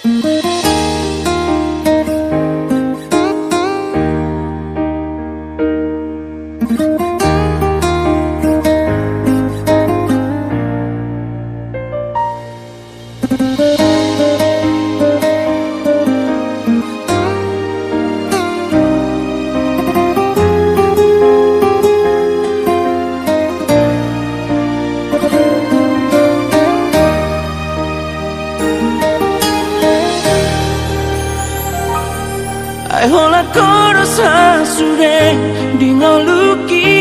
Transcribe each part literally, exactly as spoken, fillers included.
Ai holan ho do sasude di ngolungki.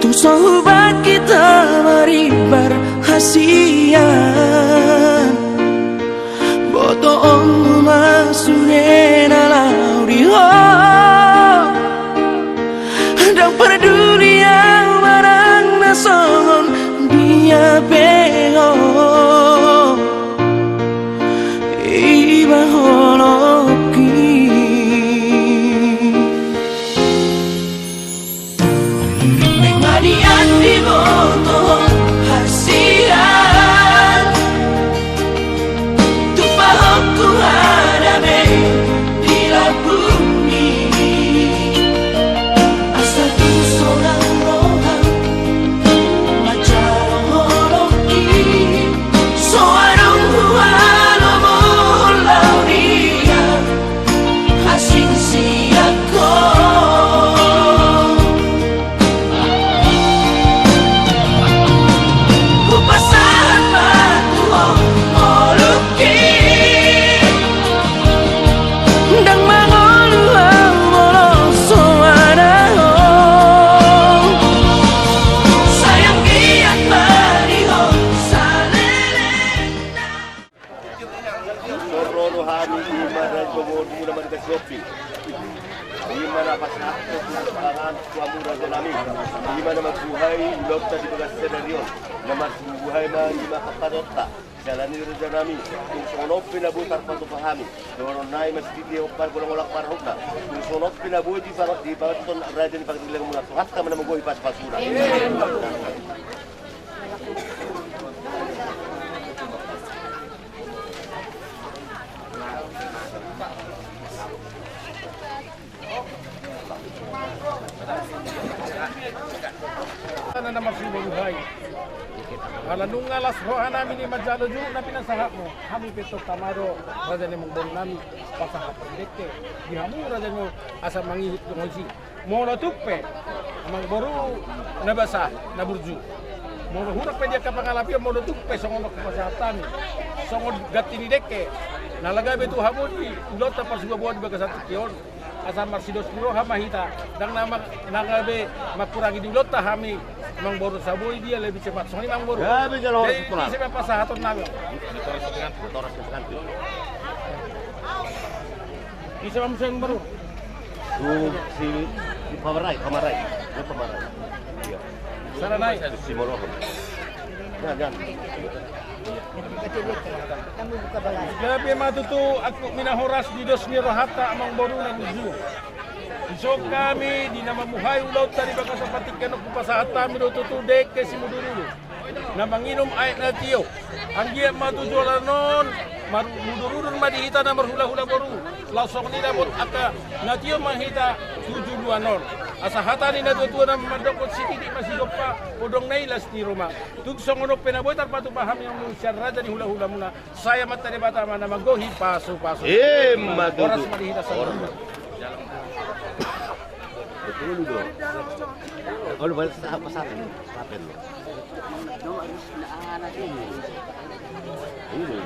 Tung so hubangkit hami marhasian. Botoonmu ma sude na laho di ho. Ndang parduli au manang na songon dia pe ho. Iba holongki. Mangaliat diboto hasian. Tupa ho tu hadabe di lambungmi. Asa tu sonang roham manjalo holongki. So adong hualomo laho di ho. Asing sian ho. Hupasahat ma tu ho ngolungki. Ndang mangolu au molo so adong ho. Sayang giat ma di ho salelengna. Ro do hami, ima na jomor muna marga Sihombing. Ima na pasahat tu pangan tu hamu raja nami. Ima na mambuhai ulaonta di bagasan sadari on. Na marsumbuhai ma ima pasahatonta. Siala ni i raja nami, tung songon on pe na boi tarpatupa hami. Dohonon nai ma sititi ompa golanggolang parhutna. Tung songon on pe na boi dipa-, dipasahat raja ni pangadilan muna, Tuhanta ma na manggohi pasupasuna. Tangan na marsiboruhai. Ala nunga las roha nami di manjalo juruk na pinasahatmu, hami pe tongtong ma do raja ni amangboru nami pasahathon dengke di hamu raja ni amangboru asa mangihut dongan si. Molo tung pe amangboru na basa na burju. Molo hurang pe di angka pangalapion, molo tung pe songon on hupasahat hami. Songon ganti ni dengke na laho gabe tu hamu di ulaonta parsuaboan di bagasan tingki on. Asa marsidos ni roha ma hita, ndang na ma-, na gabe mangkurangi di ulaonta hami amangboru, asa boi dia lebih cepat. Songon i ma amangboru. Gabe jalo. Jadi, horas, ise ma pasahaton nami. Horas, horas. Ise ma muse amangboru. Tu si, si pamarai, pamarai. Dia pamarai. Iya. Sada nai. Si Moloho. Jangan, jangan. Gabe ma tutu angkup ni na horas di dos ni rohanta amangboru na burju. Dison hami di na mambuhai ulaonta di bagasan partingkian on hupasahat hami do tutu dengke simudurudur na manginum aek na tio. Anggiat ma tu joloan on mar-, mudurudur ma di hita na marhulahula boru. Laos songon i dapot angka na tio ma hita tu joloan on. Asa hata ni na tuatua na mandok, sititik ma sigompa, odong na i las ni roma. Tung songon on pe na boi tarpatupa hami on sian raja ni hulahulamuna. Sai Amanta Debata ma na manggohi pasupasu. Ima tutu. Horas ma di hita saluhutna. Horas. Betul do. Olo, balik sa-, apa sa-, apa lo? Ini.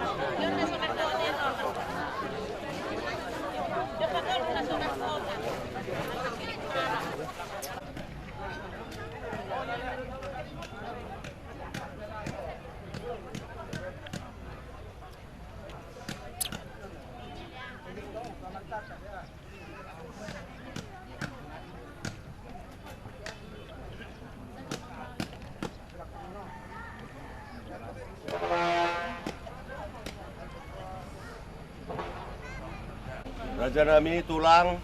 Raja nami tulang,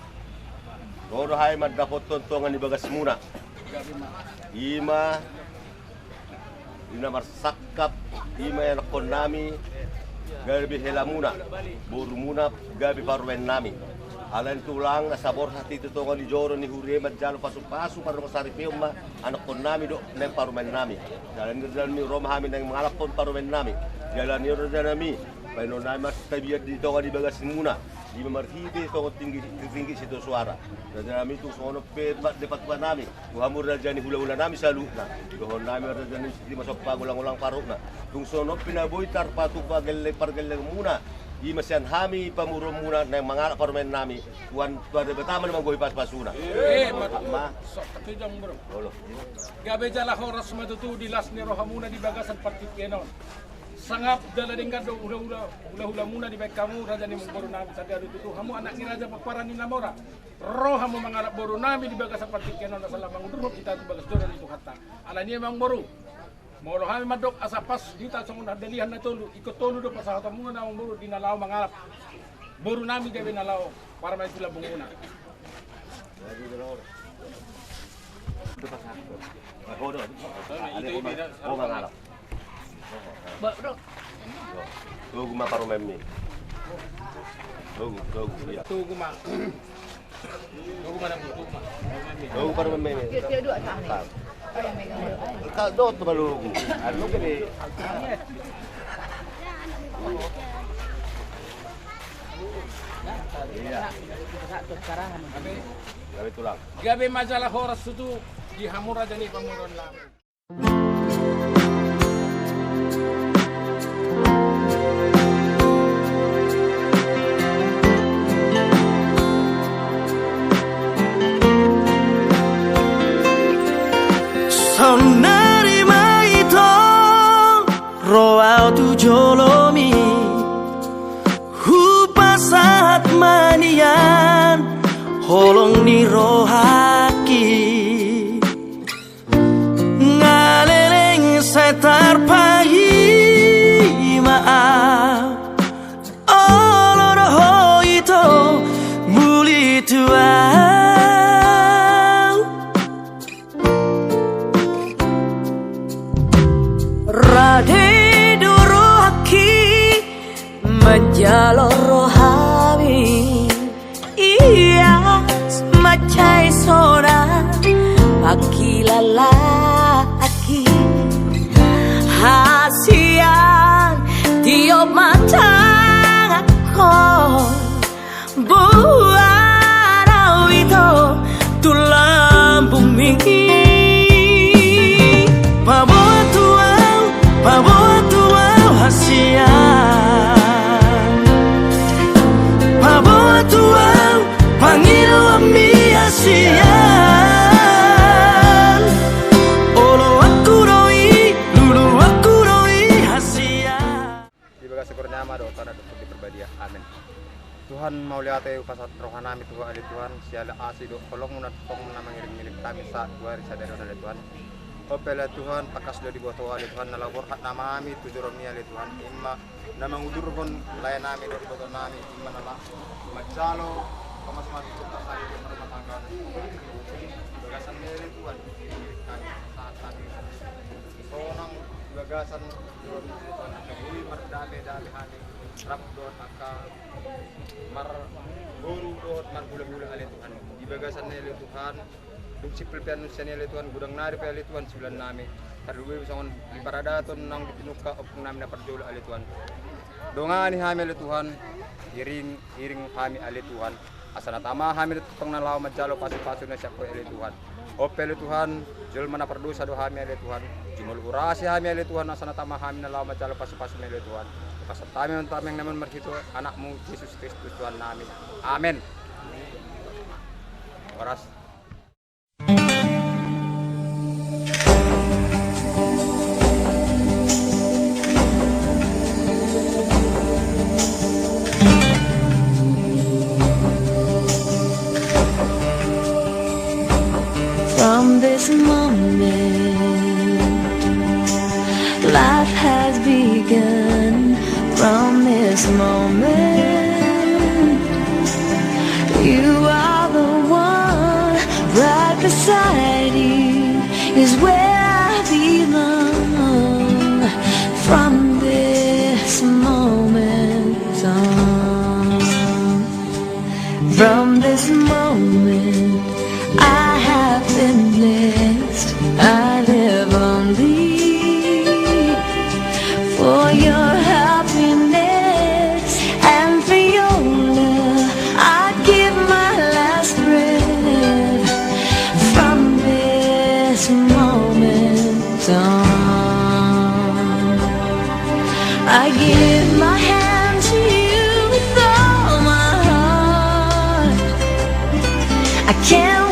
ro do hami mandapothon tonga ni bagasmuna. Ima, ima na marsangkap, ima ianakhon nami, Gabe helamuna, borumuna gabe parumaennami. Alani tulang na saborhat i tu tonga ni joro ni huria manjalo pasupasu pardongansaripeon ma anakkonnami dohot naeng parumaennami. Alani rajanami ro ma hami naeng mangalaphon parumaennami. Jala ni rajanami, bahenonnami ma tabiat di tonga ni bagasmuna. Ima marhite songon tinggi, tinggi sitio suara. Rajanami tung songon on pe ma di patupanami. Tu hamu raja ni hulahulanami saluhutna. Dohononnami rajanami sititi ma sompa golang-golang parutna. Tung songon on pe na boi tarpatupa gelleng pargellengmuna. Ima sian hami pamoruonmuna naeng mangalap parumaennami. Tuhan, Tuhan Debata ma na manggohi pasupasuna. Eh, ma. Olo. Gabe jala horas ma tutu di las ni rohamuna di bagasan partingkian on. Sangap jala denggan do hulahula, hulahulamuna dibahen hamu raja ni amangborunami, tanda do tutu hamu anak ni raja pomparan ni na mora. Ro hamu mangalap borunami di bagasan partingkian on asa lam mangudurhon hita tu bagas joro ni Tuhanta. Alani i amangboru, molo hami mandok asa pas di huta songon handalihan na tolu, ingkon tolu do pasahatonmuna amangboru di na laho mangalap borunami gabe na laho parumaen tu lambungmuna. Togu ma parumaenmi. Togu, togu, iya. Togu ma. Togu ma, togu ma. Togu parumaenmi. Dia, dia dua sana. Engkau dot tu balugu. Anu gede. Iya. Gabe tulang. Gabe ma jala horas tutu di hamu raja ni pamoruonnami. Saonnari ma ito ro au tu jolomi. Hupasahat ma nian holong ni rohangki. Nga leleng sai tarpaima au olo do ho ito muli tu au. Rade do rohangki manjalo rohami. Ia mansai sonang pangkilalaanki. Hasian tiop manjangkon boan au ito tu lambungmi. Paboa tu au, paboa tu au hasian. Paboa tu au pangidoanmi hasian. Oloanku do i, luluanku do i hasian. Di bagasan goarna Ama dohot Anak dohot Tondi Parbadia. Amen. Tuhan, mauliate hupasahat rohanami tu Ho ale Tuhan, siala asi dohot holongmu na tongtong na mangiringiring hami sahat tu ari sadari on ale Tuhan. On pe ale Tuhan, tangkas do diboto Ho ale Tuhan, na laho borhat nama hami tu joromi ale Tuhan, ima na mangudurhon laenami dohot ibotonami, ima na laho manjalo pamasumasu tu hita saluhut marrumah tangga. Bagasan ni ale Tuhan, hami sahat hami sonang bagasan joromi ale Tuhan, na boi mardamedame hami rap dohot angka marboru dohot marhulahula ale Tuhan. Di bagasan ni ale Tuhan, dung simpul pe annon sian i ale Tuhan, godang nari pe ale Tuhan siulannami. Tarlumobi songon di paradaton naung di tinungka ompungnami na parjolo ale Tuhan. Dongani hami ale Tuhan, iring, iring hami ale Tuhan. Asa na tama hami tongtong na laho manjalo pasupasu na sian Ho ale Tuhan. On pe ale Tuhan, jolma na pardosa do hami ale Tuhan. Jumolo urasi hami ale Tuhan, asa na tama hami na laho manjalo pasupasumi ale Tuhan. Hupasahat hami ma on tamiang nami on marhite Anakmu Jesus Kristus Tuhannami. Amen. Horas. From this moment, life has begun. From this moment, you are the one. Right beside you is where I belong. From this moment, For your happiness and for your love, I give my last breath. From this moment on, I give my hand to you with all my heart. I can't